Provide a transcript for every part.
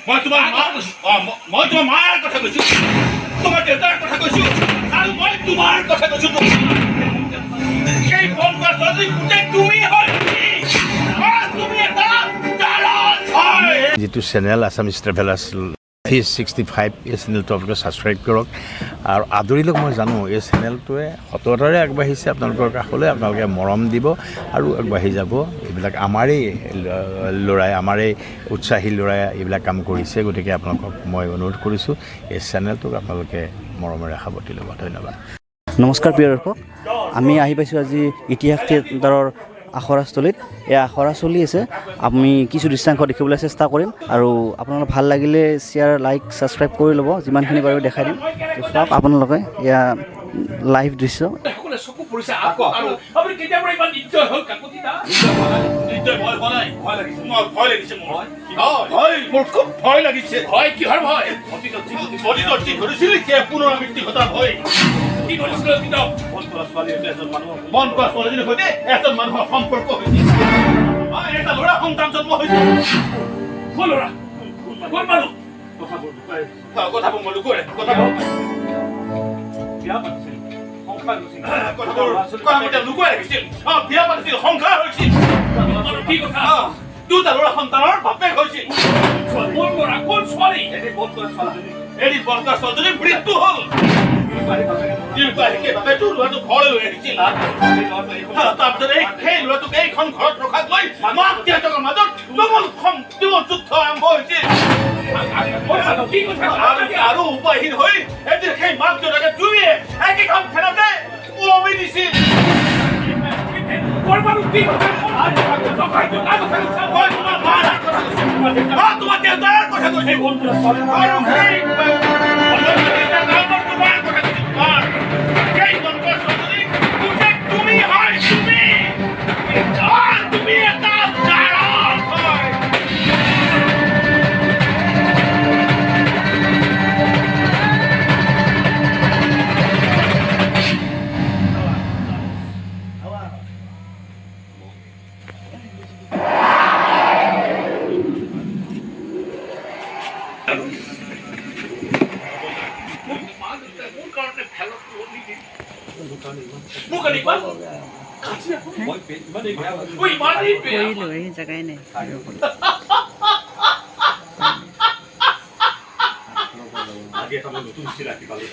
মই তোমাৰ মা, মই তোমাৰ মাৰ কথা কৈছো, তোমাৰ দেউতাৰ কথা কৈছো আৰু মই তোমাৰ কথা কৈছো। সেই বন কৰা ছোৱালীজনী পুতেক তুমি হয়, তুমি এটা জাৰজ হয়। যিটো চেনেল আছামিজ ট্ৰেভেলাৰ্ছ 365, এই চেনেলটো আপোনালোকে ছাবস্ক্ৰাইব কৰক আৰু আদৰি লওক। মই জানো এই চেনেলটোৱে সততাৰে আগবাঢ়িছে আপোনালোকৰ কাষলৈ। আপোনালোকে মৰম দিব আৰু আগবাঢ়ি যাব। এইবিলাক আমাৰেই ল'ৰাই, আমাৰেই উৎসাহী ল'ৰাই এইবিলাক কাম কৰিছে। গতিকে আপোনালোকক মই অনুৰোধ কৰিছোঁ, এই চেনেলটোক আপোনালোকে মৰমেৰে সাৱটি ল'ব। ধন্যবাদ। নমস্কাৰ প্ৰিয় দৰ্শক, আমি আহি পাইছোঁ আজি ইতিহাস থিয়েটাৰৰ আখৰাস্থলীত। এই আখৰা চলি আছে। আমি কিছু দৃশ্যাংশ দেখিবলৈ চেষ্টা কৰিম আৰু আপোনালোক ভাল লাগিলে শ্বেয়াৰ, লাইক, ছাবস্ক্ৰাইব কৰি ল'ব। যিমানখিনি পাৰোঁ দেখাই দিম। তো চাওক আপোনালোকে, এয়া লাইভ দৃশ্য। সকলোৱে চকু পৰিছে আকৌ। আৰু আপুনি কেতিয়াৰ পৰা ইমান নিৰ্দয় হ'ল কাকতি দা? নিৰ্দয় ভয় হোৱা নাই? ভয় লাগিছে মোৰ, ভয় লাগিছে মোৰ। ভয়, মোৰ খুব ভয় লাগিছে। ভয়? কিহৰ ভয়? অতীতত যি ঘটিছিল সেয়া পুনৰাবৃত্তি ঘটাৰ ভয়। কি ঘটিছিল অতীতত? বন কৰা ছোৱালীজনীৰ সৈতে এজন মানুহৰ সম্পৰ্ক হৈছিল, এটা ল'ৰা সন্তান জন্ম হৈছিল। কোন ল'ৰা? কোন মানুহ? কথাবোৰ লুকুৱাই, কথাবোৰ মই লুকুৱাই, কথাবোৰ বিয়া পাতিছিল, সংসাৰ হৈছিল। কথাবোৰ, কথাবোৰ তেওঁ লুকুৱাই ৰাখিছিল। বিয়া পাতিছিল, সংসাৰ হৈছিল। কি কথা? দুটা ল'ৰা সন্তানৰ বাপেক হৈছিল। কোন ল'ৰা, কোন ছোৱালী? এনে বন কৰা ছোৱালীজনী। এদিন বন কৰা ছোৱালীজনীৰ মৃত্যু হ'ল। বাপেকটো ল'ৰাটো ঘৰলৈ লৈ আহিছিল। তাৰপিছত এই সেই ল'ৰাটোক এইখন ঘৰত ৰখাক লৈ মাক দেউতাকৰ মাজত তুমুল যুদ্ধ আৰম্ভ হৈছিল আৰু উপায়হীন হৈ এদিন সেই মাক দেউতাকে দুয়ে একেখন ফেনতে ওলমি দিছিল। মই তোমাৰ মাৰ কথা কৈছো, তোমাৰ দেউতাৰ কথা কৈছো আৰু সেই তোমাৰ কথা কৈছো, তোমাৰ সেই বনকৰা ছোৱালীজনী পুতেক তুমি হয়, তুমি, তুমি এটা জাৰজ হয়। মোৰ কাৰণে ইমান মই ইমানেই বেয়া। ইমানেই বেয়া। কৰিলোঁ, এই জেগাই নাই। আজি এটা মই নতুন চিনাকি পালো।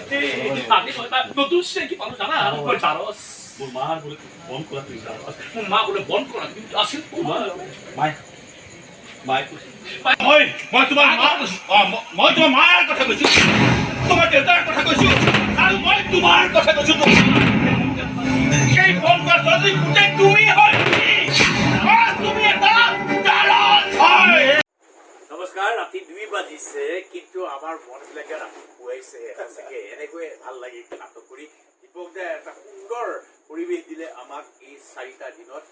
আজি মই এটা নতুন চিনাকি পালো জানা? মই জাৰজ। মোৰ মাৰ বোলে বন কৰা তুই জাৰজ। মোৰ মা বোলে বন কৰা, কিন্তু আছিল তোমাৰ মায়ে কৈছে। মই তোমাৰ মা, মই তোমাৰ মাৰ কথা কৈছো, তোমাৰ দেউতাৰ কথা কৈছো আৰু মই তোমাৰ কথা কৈছো। সেই বন কৰা ছোৱালীজনী পুতেক তুমি হয়, তুমি এটা জাৰজ হয়। নমস্কাৰ। ৰাতি 2 বাজিছে, কিন্তু আমাৰ মনবিলাকে ৰাতি পুৱাইছে। সঁচাকে এনেকৈ ভাল লাগে নাটক কৰি। দীপক দাই এটা সুন্দৰ পৰিৱেশ দিলে আমাক এই 4টা দিনত।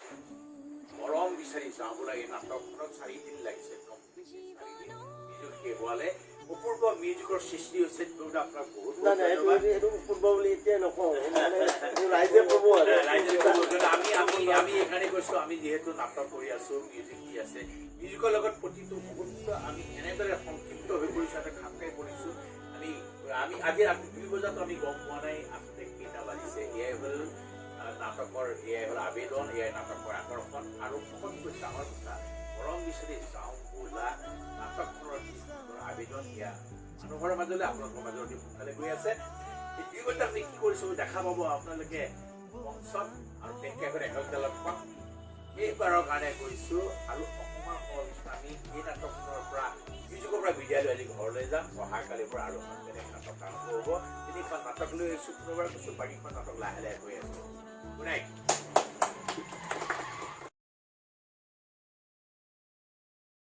মৰম বিচাৰি যাওঁ বোলা এই নাটকখনত 4 দিন লাগিছে। কমপ্লিটলি 4 দিন মিউজিক শেষ হোৱালে অপূৰ্ব মিউজিকৰ সৃষ্টি হৈছে। দীপক দা, আপোনাক বহুত বহুত নাই নাই, সেইটো ধন্যবাদ। সেইটো অপূৰ্ব বুলি এতিয়াই নকওঁ, মানে এইটো ৰাইজে ক'ব আৰু। ৰাইজে ক'ব। কিন্তু আমি আমি আমি এইকাৰণে কৈছো, আমি যিহেতু নাটক কৰি আছো, মিউজিক দি আছে, মিউজিকৰ লগত প্ৰতিটো মুহূৰ্ত আমি এনেদৰে সংক্ষিপ্ত হৈ পৰিছো, এটা খাপ খাই পৰিছো। আমি আমি আজি ৰাতি 2 বজাতো আমি গম পোৱা নাই আচলতে কেইটা বাজিছে। এয়াই হ'ল নাটকৰ, এয়াই হ'ল আবেদন, এয়াই নাটকৰ আকৰ্ষণ। আৰু সকলোতকৈ ডাঙৰ কথা, মৰম বিচাৰি যাওঁ বোলা নাটকখনৰ যি সুন্দৰ আবেদন, এয়া মানুহৰ মাজলৈ, আপোনালোকৰ মাজলৈ অতি সোনকালে গৈ আছে। এই 2 ঘণ্টা আমি কি কৰিছো দেখা পাব আপোনালোকে মঞ্চত আৰু পেংকাইখন একেলগে লগ পাম। শেষবাৰৰ কাৰণে কৈছো, আৰু অকণমান সময়ৰ পিছত আমি এই নাটকখনৰ পৰা, মিউজিকৰ পৰা বিদায় লৈ আজি ঘৰলৈ যাম। অহাকালিৰ পৰা আৰু এখন বেলেগ নাটক আৰম্ভ হ'ব। তিনিখন নাটক লৈ আহিছোঁ, পুনৰবাৰ কৈছোঁ, বাকীখন নাটক লাহে লাহে গৈ আছোঁ। Good night.